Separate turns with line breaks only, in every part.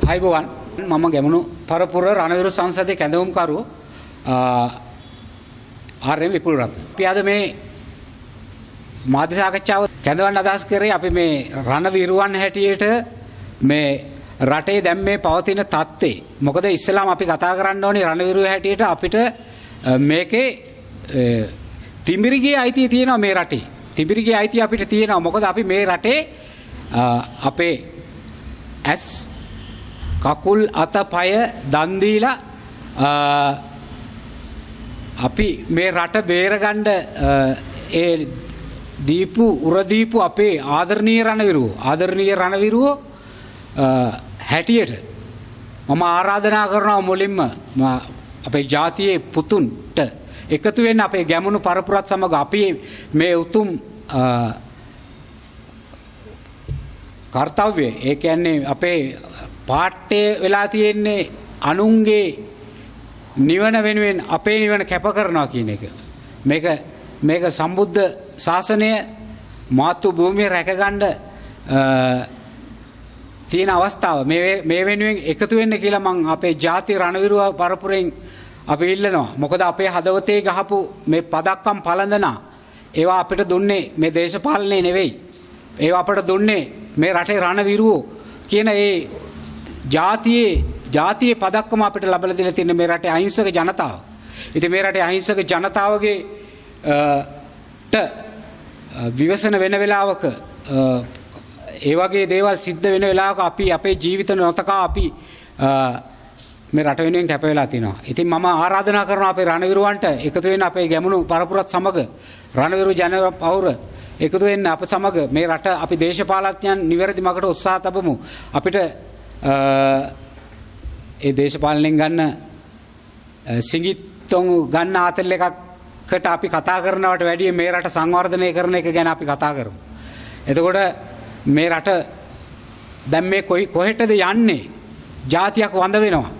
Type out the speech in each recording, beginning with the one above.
ආයුබෝවන්. මම ගැමුණු පරපුර රණවිරු සංසදයේ කැඳවුම්කරු ආර්.එම්. විපුලරත්න. අපි අද මේ මාධ්‍ය සාකච්ඡාව කැඳවන්න අදහස් කරේ අපි මේ රණවිරුවන් හැටියට මේ රටේ දැන් මේ පවතින තත්ත්වේ. මොකද ඉස්සෙල්ලාම අපි කතා කරන්න ඕනේ රණවිරුව හැටියට අපිට මේකේ තිමිරිගේ අයිතිය තියෙනවා මේ රටේ. තිමිරිගේ අයිතිය අපිට තියෙනවා. මොකද අපි මේ රටේ අපේ ඇස් කකුල් අත පය දන් දීලා අපි මේ රට බේරගන්න ඒ දීපු උර දීපු අපේ ආදරණීය රණවිරුවෝ හැටියට මම ආරාධනා කරනවා මුලින්ම අපේ ජාතියේ පුතුන්ට එකතු වෙන්න අපේ ගැමුණු පරපුරත් සමග අපි මේ උතුම් කර්තව්‍ය, ඒ කියන්නේ අපේ පාට්ටය වෙලා තියෙන්නේ අනුන්ගේ නිවන වෙනුවෙන් අපේ නිවන කැප කරනවා කියන එක. මේක සම්බුද්ධ ශාසනය මාතෘ භූමිය රැකගන්න තියෙන අවස්ථාව. මේ වෙනුවෙන් එකතු වෙන්න කියලා මං අපේ ජාති රණවිරුව පරපුරෙන් අපි ඉල්ලනවා. මොකද අපේ හදවතේ ගහපු මේ පදක්කම් පළඳනා ඒවා අපිට දුන්නේ මේ දේශපාලනේ නෙවෙයි. ඒවා අපිට දුන්නේ මේ රටේ රණවිරුවෝ කියන ඒ ජාතියේ පදක්කම අපිට ලබලා දීලා තියෙන මේ රටේ අහිංසක ජනතාව. ඉතින් මේ රටේ අහිංසක ජනතාවගේ ට විවසන වෙන වෙලාවක ඒ වගේ දේවල් සිද්ධ වෙන වෙලාවක අපි අපේ ජීවිත නොතකා අපි මේ රට වෙනුවෙන් කැප වෙලා තිනවා. ඉතින් මම ආරාධනා කරනවා අපේ රණවිරුවන්ට එකතු වෙන්න අපේ ගැමුණු පරපුරත් සමග රණවිරු ජන පවුර එකතු වෙන්න අප සමග මේ රට අපි දේශපාලඥයන් නිවැරදි මගට උත්සාහ තබමු. අපිට ඒ දේශපාලනයෙන් ගන්න සිඟිත්තොන් ගන්න ආතල් එකකට අපි කතා කරනවට වැඩිය මේ රට සංවර්ධනය කරන එක ගැන අපි කතා කරමු. එතකොට මේ රට දැන් මේ කොහෙටද යන්නේ? ජාතියක් වඳ වෙනවා.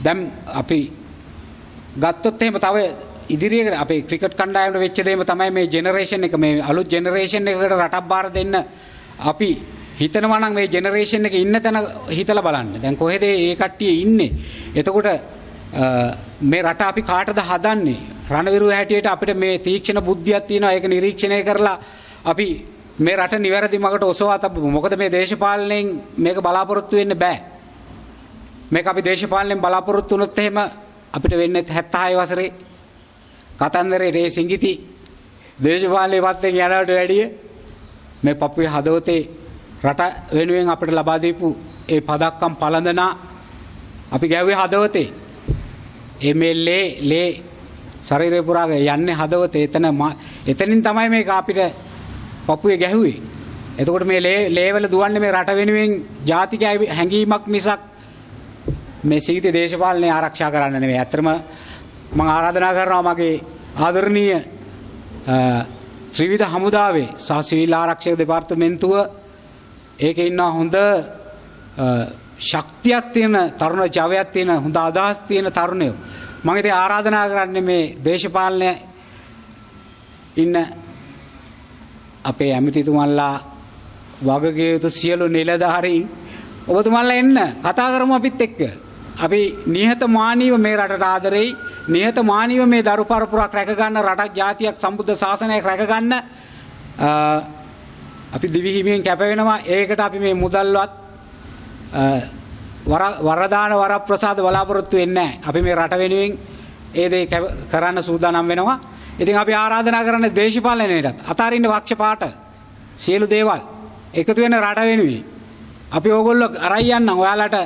දැන් අපි ගත්තොත් එහෙම තව ඉදිරියට අපේ ක්‍රිකට් කණ්ඩායමට වෙච්ච දේම තමයි මේ ජෙනරේෂන් එක, මේ අලුත් ජෙනරේෂන් එකකට රටක් බාර දෙන්න අපි හිතනවා නම් මේ ජෙනරේෂන් එකේ ඉන්න තැන හිතලා බලන්න. දැන් කොහෙද ඒ කට්ටිය ඉන්නේ? එතකොට මේ රට අපි කාටද හදන්නේ? රණවිරුව හැටියට අපිට මේ තීක්ෂණ බුද්ධියක් තියෙනවා. ඒක නිරීක්ෂණය කරලා අපි මේ රට නිවැරදි මගට ඔසවා තබමු. මොකද මේ දේශපාලනයෙන් මේක බලාපොරොත්තු වෙන්න බෑ. මේක අපි දේශපාලනයෙන් බලාපොරොත්තු වුණොත් එහෙම අපිට වෙන්නේ 76 වසරේ කතන්දරේ රේ සිඟිති දේශපාලනේ පැත්තෙන් යනවට වැඩිය මේ පපුවේ හදවතේ රට වෙනුවෙන් අපිට ලබා දීපු ඒ පදක්කම් පළඳනා අපි ගැව්වේ හදවතේ. ඒ මේ ලේ ශරීරය පුරා යන්නේ හදවතේ. එතනින් තමයි මේක අපිට පපුවේ ගැහුවේ. එතකොට මේ ලේවල දුවන්නේ මේ රට වෙනුවෙන් ජාතික හැඟීමක් මිසක් මේ සිඟිති දේශපාලනය ආරක්ෂා කරන්න නෙවෙයි. ඇත්තටම මම ආරාධනා කරනවා මගේ ආදරණීය ත්‍රිවිධ හමුදාවේ සහ සිවිල් ආරක්ෂක දෙපාර්තමේන්තුව, ඒකේ ඉන්න හොඳ ශක්තියක් තියෙන තරුණ ජවයක් තියෙන හොඳ අදහස් තියෙන තරුණයෝ. මම ඉතින් ආරාධනා කරන්නේ මේ දේශපාලනය ඉන්න අපේ ඇමතිතුමන්ලා වගකිය යුතු සියලු නිලධාරීන් ඔබතුමන්ලා එන්න කතා කරමු අපිත් එක්ක. අපි නිහතමානීව මේ රටට ආදරෙයි, නිහතමානීව මේ දරු පරපුරක් රැකගන්න, රටක් ජාතියක් සම්බුද්ධ ශාසනයක් රැකගන්න අපි දිවිහිමියෙන් කැප වෙනවා. ඒකට අපි මේ මුදල්වත් වරදාන වරප්‍රසාද බලාපොරොත්තු වෙන්නේ නැහැ. අපි මේ රට වෙනුවෙන් ඒ දේ කරන්න සූදානම් වෙනවා. ඉතින් අපි ආරාධනා කරන්නේ දේශපාලනයටත් අතාරින්න පක්ෂපාත සියලු දේවල් එකතු වෙන රට වෙනුවෙන්. අපි ඕගොල්ලෝ අරයි යන්නම් ඔයාලට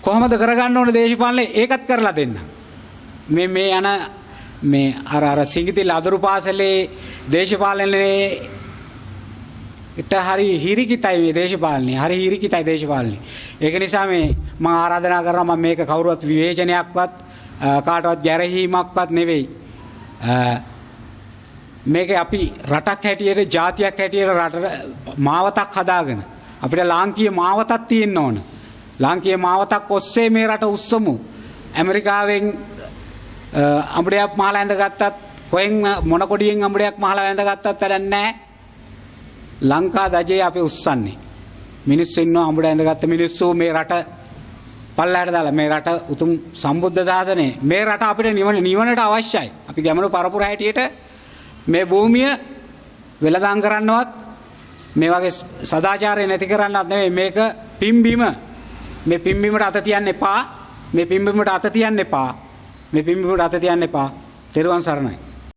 කොහොමද කරගන්න ඕන දේශපාලනය ඒකත් කරලා දෙන්න. මේ මේ යන මේ අර අර සිඟිති ලදරු පාසලේ දේශපාලනයේ ට හරි හිරිකිතයි මේ දේශපාලනය. හරි හිරිකිතයි දේශපාලනය. ඒක නිසා මේ මම ආරාධනා කරනවා, මම මේක කවුරුවත් විවේචනයක්වත් කාටවත් ගැරහීමක්වත් නෙවෙයි. මේක අපි රටක් හැටියට ජාතියක් හැටියට රට මාවතක් හදාගෙන අපිට ලාංකීය මාවතක් තියෙන්න ඕන. ලාංකීය මාවතක් ඔස්සේ මේ රට උස්සමු. ඇමරිකාවෙන් අඹඩයක් මහලා ඇඳගත්තත් කොහෙන් මොන කොඩියෙන් අඹඩයක් මහලා ඇඳගත්තත් වැඩක් නැහැ. ලංකා දජේ අපි උස්සන්නේ. මිනිස්සු ඉන්නවා, අඹුඩ ඇඳගත්ත මිනිස්සු මේ රට පල්ලයට දාලා. මේ රට උතුම් සම්බුද්ධ ශාසනය, මේ රට අපිට නිවනට අවශ්‍යයි. අපි ගැමණු පරපුර හැටියට මේ භූමිය වෙළඳාම් කරන්නවත් මේ වගේ සදාචාරය නැති කරන්නවත් නෙවෙයි. මේක පිම්බීම. මේ පිම්බීමට අත තියන්න එපා. මේ පිම්බීමට අත තියන්න එපා. මේ පිම්බීමට අත තියන්න එපා. තෙරුවන් සරණයි.